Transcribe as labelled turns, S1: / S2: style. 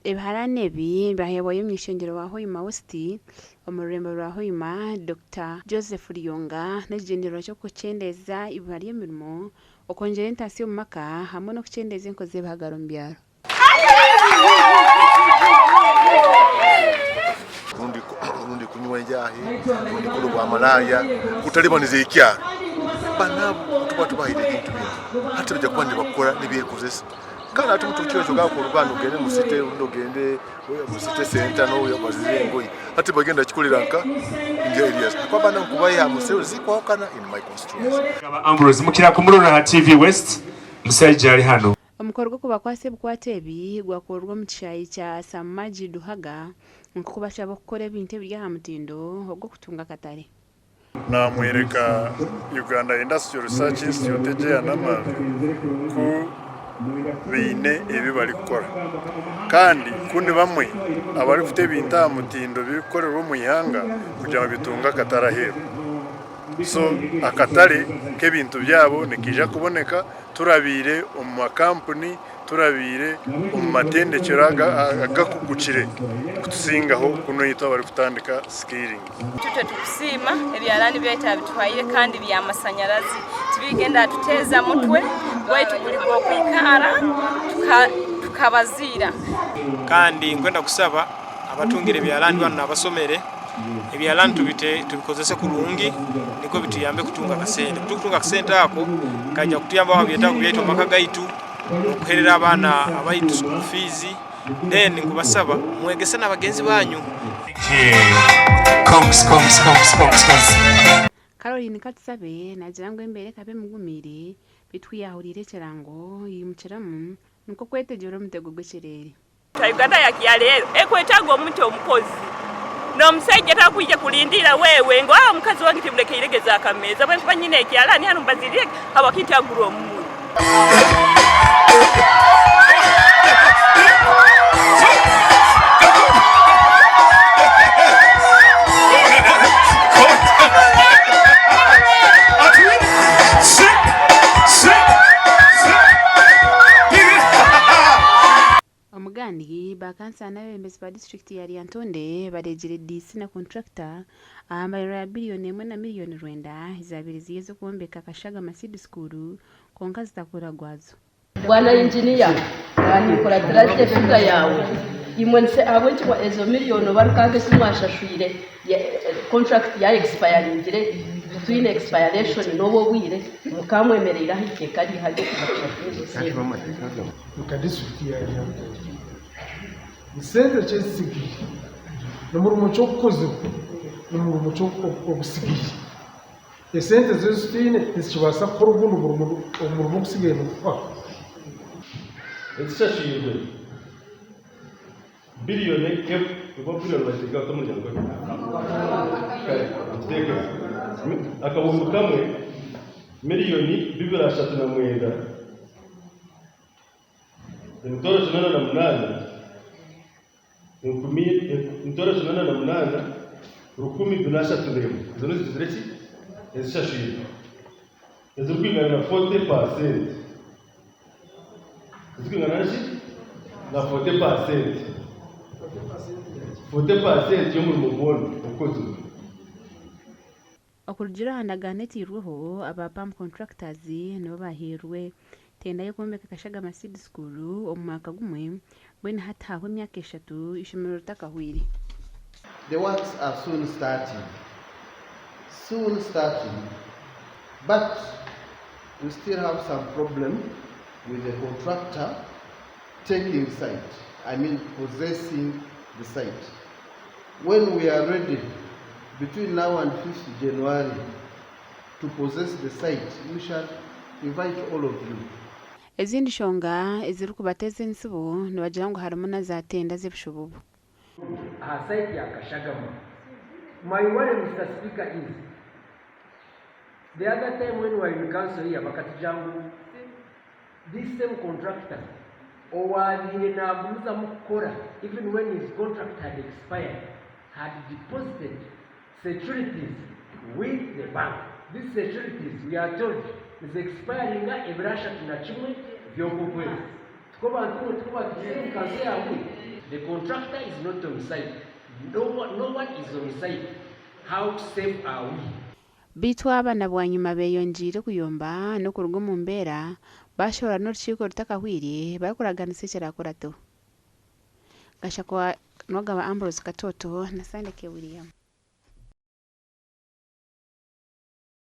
S1: Ebiharaani ebi byaheebwayo omuny'eishengyero wa Hoima West omu rurembo rwa Hoima, Dokita Joseph Ruyonga n'ekigyendererwa ky'okukyendeeza eibura ry'emirimo, okwongyera entaasya omu maka hamwe n'okukyendeeza enkozi z'ebihagaro omu byaro.
S2: Rundi kunywa enjaahi, rundi kukora obwamalaaya, kutalibaniza ekyaro. Banu abo tuba tubahaire ebintu binu, hati baija kuba nibakora nibyekozesa. Kale hati omutuukire ekyo kuruga hanu ogende omu city rundi ogende omu city center obaziire engoye. Hati bagenda kikorera nka in the areas. Ahakuba abaana nkubayiha mu cells zikwahukana in my constituency.
S3: Ambrose mukira kumurora ha TV West musaija ali hano.
S1: Omukoro gw'okubakwatsa ebikwato ebi gwakorwa omu kishaayi kya Samaji Duhaga nk'okubashaba okukora ebintu ebiri aha mutindo ogw'okutunga akatare.
S4: Namwereka Uganda Industrial Research Institute egi eya Namanve ku baine ebi barikukora kandi ku ni bamwe abarikuta ebintu aha mutindo birikukorerwa omu ihanga kugira ngu bitunge akatare aheeru. So akatare k'ebintu byabo nikaija kuboneka turabiire omu makampuni, turabiire omu matendekyero agakugukire kutusingaho kunu itwe abarikutandika skilling.
S5: Itwe tukusiima ebyaraani byaitu abituhaire kandi by'amasanyarazi tibigenda atuteeza mutwe gwaitu guri gw'okwikara tukabaziira.
S6: Kandi nkwenda kusaba abatungire ebyaraani banu n'abasomere Ebyaraani tubite tubikozese kurungi nikwo bituyambe kutunga akasente. Kutukutunga akasente ako kaija kutuyambaho aha byetaago byaitu omu maka gaitu, n'okuherera abaana abaitu school fees, then nkubasaba mwegese na bagenzi banyu.
S1: Caroline Katusabe naagira ngu embeera ekaba emugumiire beitu ku yaahuriire ekirango yaimukiramu nikwo kwetegyera omutego gw'ekireere.
S5: Uganda ya kyaleero ekwetaaga omuntu omukozi n'omusaija takwija kulindiira wewe ngu ah omukazi wange timulekeire geza akameeza bwenkuba nyine ekyalaani hanu mbazirire habwaki ntagura omunyu.
S1: Omugandi, ba kansala n'abeebembezi ba disiturikiti ya Lyantonde bareegire diisi na kontrakita aha mbariro ya biriyoni emwe na miriyoni rwenda ezaabaire ziri ez'okwombeka Kashagama Seed School kwonka zitakura gwazo.
S7: Bwana Inginiya, ninkuratira gye figa yaawe. Imwe nse ahabw'enki ezo miriyoni oba rukaaga ezi mwashashwire contract ya expiringire between expiration n'obu obwire mukaamwemereire aha iteeka riiha ry'okuza kushashura ezo sente?
S8: Nka disiturikiti ya Lyantonde ni sente ki ezitsigaire? Ni murimo ki ogukozirwe? Ni murimo ki ogutsigaire? Esente zo ezi twine nizikibaasa kukora ogundi murimo omurimo ogutsigaire niguha?
S9: Ezishashwirwe Biliyoni emwe oba biliyoni bagiteeka bata omu Runyankore? Kare tugiteekemu. Akahumbi kamwe miliyoni 239 808 enkumi 808 1,431 ezo nizo zigizire ki? Ezishashwirwe ezirikwingana na 40 paasenti. Ezirikwingana na ki? Na 40 paasenti. 40 paasenti y'omurimo gwona ogukozirwe.
S1: Okurugiirira aha ndagaano eteirweho, aba Palm Contractors nibo bahairwe tenda y'okwombeka Kashagama Seed School omu mwaka gumwe, mbwenu hati hahwa emyaka eshatu eishomero ritakahweire.
S10: The works are soon starting, soon starting but we still have some problem with the contractor taking site, I mean possessing the site. When we are ready between now and 5th January to possess the site, we shall invite all of you.
S1: Ezindi nshonga ezirikubateeza entsibo nibagira ngu harimu na za tenda z'ebishububu.
S11: Aha site ya Kashagama. My worry Mister Speaker is the other time when we were in council here bakatugira ngu this same contractor owaabaire naagumizamu kukora even when his contract had expired had deposited securities with the bank. These securities we are told nizi expiringa ebiro 31 by'oku okwezi. Tikwo bantu mwe tikwo batugizire omu kanso yaamwe? The contractor is not on site, no no one is on site, how safe are we?
S1: Beitu aba na bwanyima beeyongyeire kuyomba n'okuruga omu mbeera, baashohora n'orukiiko rutakahweire barikuraganisa ekiraakurateho. Gashakwa Nuwagaba Ambrose Katoto na Sandeke William.